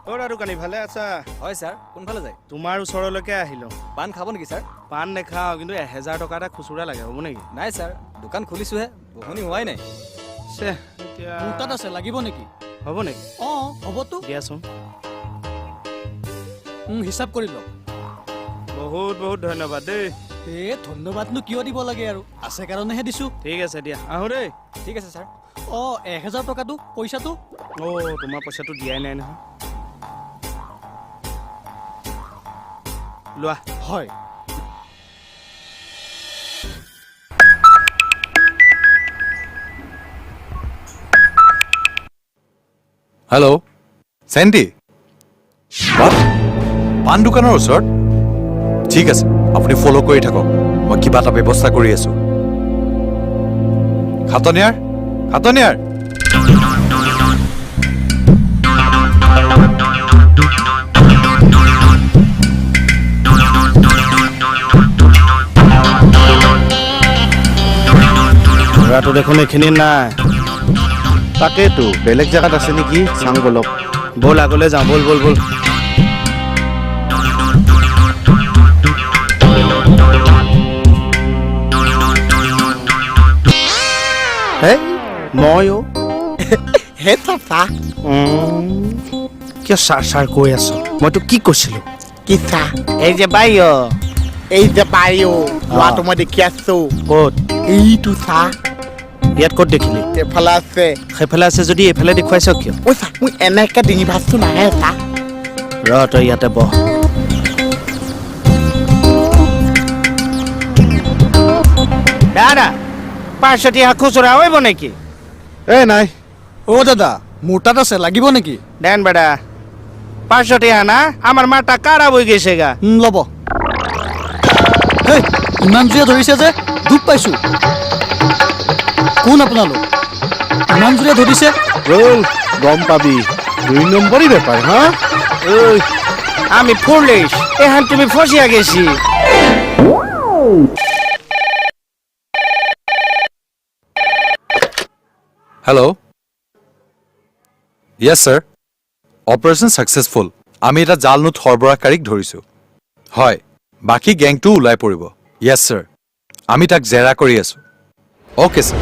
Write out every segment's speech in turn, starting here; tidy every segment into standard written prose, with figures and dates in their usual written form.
অ' দোকানী, ভালে আছা? হয় ছাৰ, কোনফালে যায়? তোমাৰ ওচৰলৈকে আহিলোঁ। পাণ খাব নেকি ছাৰ? পাণ নেখাওঁ, কিন্তু 1000 টকা এটা খুচুৰা লাগে, হ'ব নেকি? নাই ছাৰ, দোকান খুলিছোহে, বহুনি হোৱাই নাই। এতিয়া মোৰ তাত আছে, লাগিব নেকি? হ'ব নেকি? অঁ, হ'বতো। দিয়াচোন। হিচাপ কৰি লওক। বহুত বহুত ধন্যবাদ দেই। এই ধন্যবাদনো কিয় দিব লাগে আৰু, আছে কাৰণেহে দিছোঁ। ঠিক আছে দিয়া, আহোঁ দেই। ঠিক আছে ছাৰ। অঁ, 1000 টকাটো, পইচাটো? অ', তোমাৰ পইচাটো দিয়াই নাই নহয়। লোৱা। হয়। হেল্ল' চেণ্টি, পাণ দোকানৰ ওচৰত? ঠিক আছে, আপুনি ফ'ল' কৰি থাকক, মই কিবা এটা ব্যৱস্থা কৰি আছোঁ। খাটনিয়াৰ, খাটনিয়াৰ। ল'ৰাটো দেখোন এইখিনি নাই। তাকেইতো, বেলেগ জেগাত আছে নেকি, চাং বলক। ব'ল আগলৈ যাওঁ, ব'ল ব'ল ব'ল। হে ময়ো হে চাচা। কিয় ছাৰ ছাৰ কৈ আছ? মই তোক কি কৈছিলোঁ? কি চা? এই যে বাই, এই যে বাই, ল'ৰাটো মই দেখি আছো। ক'ত? এইটো চা। ইয়াত ক'ত দেখিলি? এইফালে আছে। সেইফালে আছে যদি এইফালে দেখুৱাইছ কিয়? ঐ চা, মোৰ এনেকে ডিঙি ভাঁজটো নাহে চা। ৰ, তই ইয়াতে বহ। দাদা, 500 টকা খুচুৰা হইব নেকি? এ নাই। অ' দাদা, মোৰ তাত আছে, লাগিব নেকি? দেন বেটা, 500 টাকা না, আমাৰ মাথা খাৰাপ হয়ে গেছে গা। ল'ব। হেই, ইমান জোৰে ধৰিছে যে দুখ পাইছোঁ। কোন আপোনালোক? ইমান জোৰে ধৰিছে? ৰ'ল, গম পাবি, 2 নম্বৰী বেপাৰ। হা, ঐ, আমি পুলিশ, এখান তুমি ফসিয়া গেছি। Hello, yes sir, operation successful. আমি এটা জাল নোট সৰবৰাহকাৰীক ধৰিছোঁ। হয়, বাকী গেংটো ওলাই পৰিব। য়েছ ছাৰ, আমি তাক জেৰা কৰি আছোঁ। Okay sir.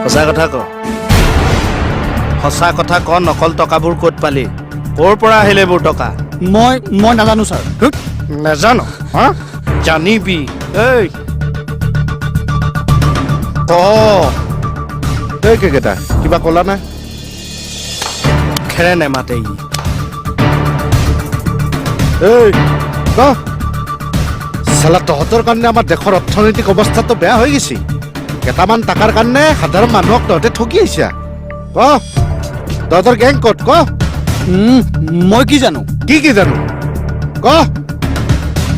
সঁচা কথা ক, সঁচা কথা ক, নকল টকাবোৰ ক'ত পালি? ক'ৰ পৰা আহিলে এইবোৰ টকা? মই নাজানো ছাৰ। নাজানো? হা, জানিবি। এই ক। এই কেইটা কিবা ক'লা নাই? খেৰে নেমাতে ই। এই ক, চালা তহঁতৰ কাৰণে আমাৰ দেশৰ অৰ্থনৈতিক অৱস্থাটো বেয়া হৈ গৈছে। কেইটামান টকাৰ কাৰণে সাধাৰণ মানুহক তহঁতে ঠগি আহিছা। ক, তহঁতৰ গেং ক'ত? ক। মই কি জানো? কি কি জানো? ক।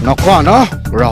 নকৱা ন? ৰ।